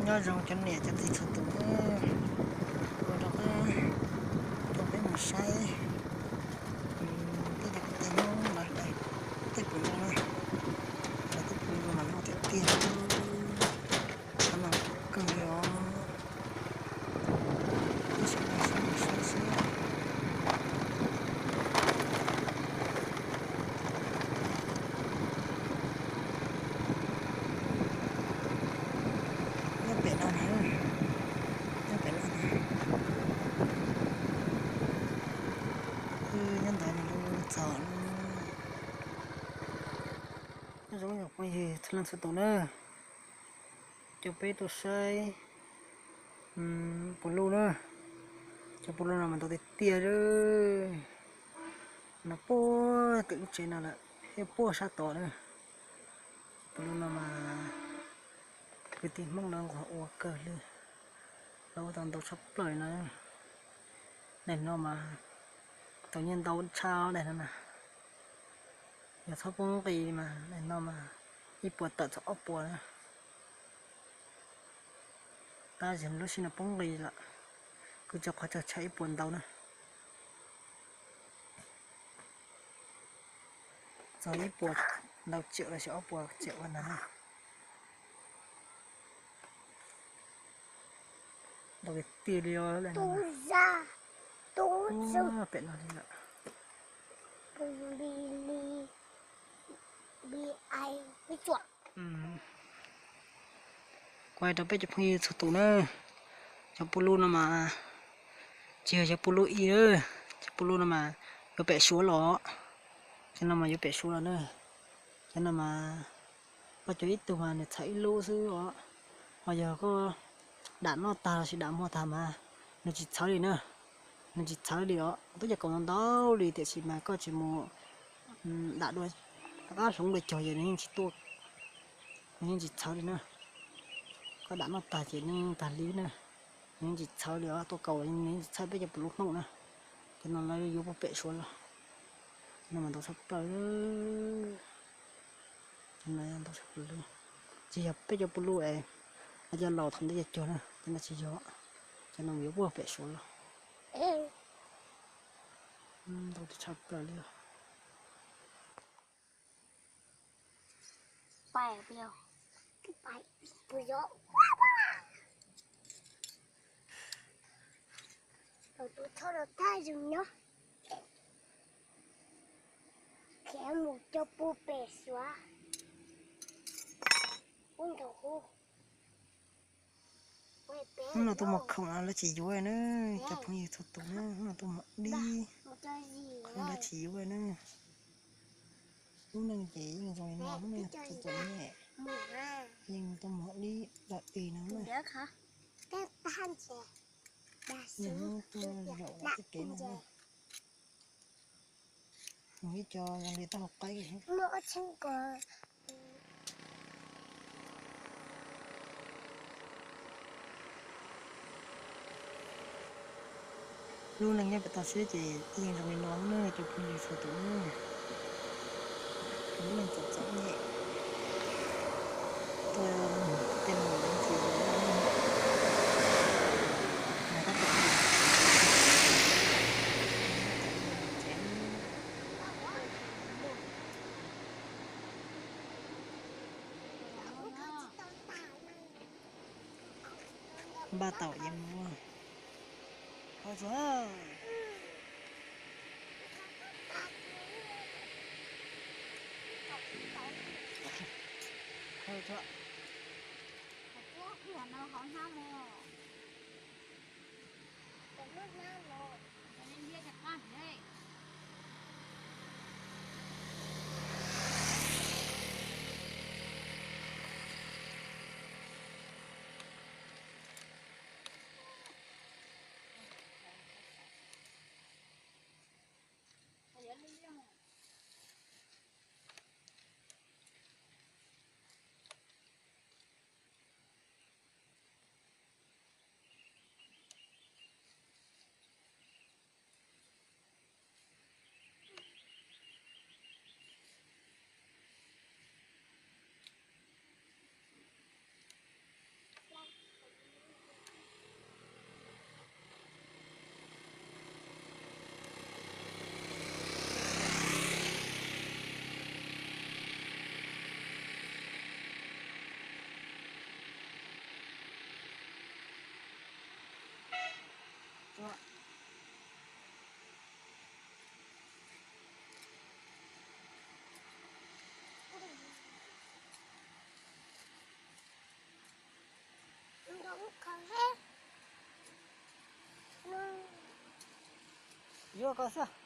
Nyob zoo cov niam cov txiv txhua tus, ua rau peb mus saib tej cov kwv tij Hmoob lawv daim tej pus lu na, lawv tej pus lu mas loj tiag tiag, mas kawg li os. Ib sab no saib, saib xwb. Nyob pem no na, nyob pem no na. Nyob ntawd nws txog. Nyob zoo cov phooj ywg txhua leej txhua tus na, coj peb tuaj saib pus lu na. Cov pus lu no mas ntau tiag tiag, no puag tim lub tsev no lawm thiab puag sab tod na. Cov pus lu no mas kwv tij Hmoob lawv nquag ua kawg li, lawv ua tau ntau tshaj plaws li no. Daim no mas tau nyiaj ntau tshaj daim no na. Yog txhob poob nqi mas daim no mas ib puas tawm txog ob puas na. Tab sis lub sij no poob nqi lawm, kuj tso qhov chaw tshaj ib puas ntau na. Txog ib puas ntau tsiaum los sis ob puas tsiaum ua ntawd na. Ntau tiag tiag li os. Pem no li lawm. Kuv hais rau peb cov phooj ywg txhua tus na, cov pus lu no mas tsis yog cov pus lu i, cov pus lu no mas yuav pem Suav los, cov no mas yuav pem Suav los na. Cov no mas koj cog ib tug mas nws txhawv ib lub xwb os. Ho yog koj dam noj tag los sis dam muag tag mas nws tsis txhawv li na, nws tsis txhawv li os. Twb cov kaus ntau ntau li tiam sis mas koj tsis mus dam dua qab hloov dua cog ces nws yeej tsis tuaj, nws yeej tsis txhawv li na. Koj dam noj tag ces nws yeej tag li na, nws yeej tsis txhawv li os. Tuaj kaus nws yeej tsis txhawv peb cov pus lu Hmoob na. Cov no lawv yuav puag pem Suav los, cov no mas ntau tshaj plaws. Cov no ntau tshaj plaws li, tsis yog peb cov pus lu es lawv cov laus thaum ntej cog cog na, cov no tsis yog, cov no yuav puag pem Suav los. Ntau tshaj plaws li. Hnub no tuaj mus khoom no lawv tsis yuav na, cov phooj ywg txhua tus na, hnub no tuaj mus dib, khoom lawv tsis yuav na. Lub neej ces yeej zoo li no, lub neej txom txom nyem, yeej tuaj mus dib dawm tig no na. Yeej tuaj zaum lawv tej kev no na. Mus ib co zoo li taub hau qaib. Lub neej nyob pem toj siab ces yeej zoo li no na cov phooj ywg txhua tus na. Lub neej txom txom nyem, tuaj tej mus tsis zoo. Npaj tau yeej mus. Hau tsuag. Hau tsuag. Yuav koj xwb.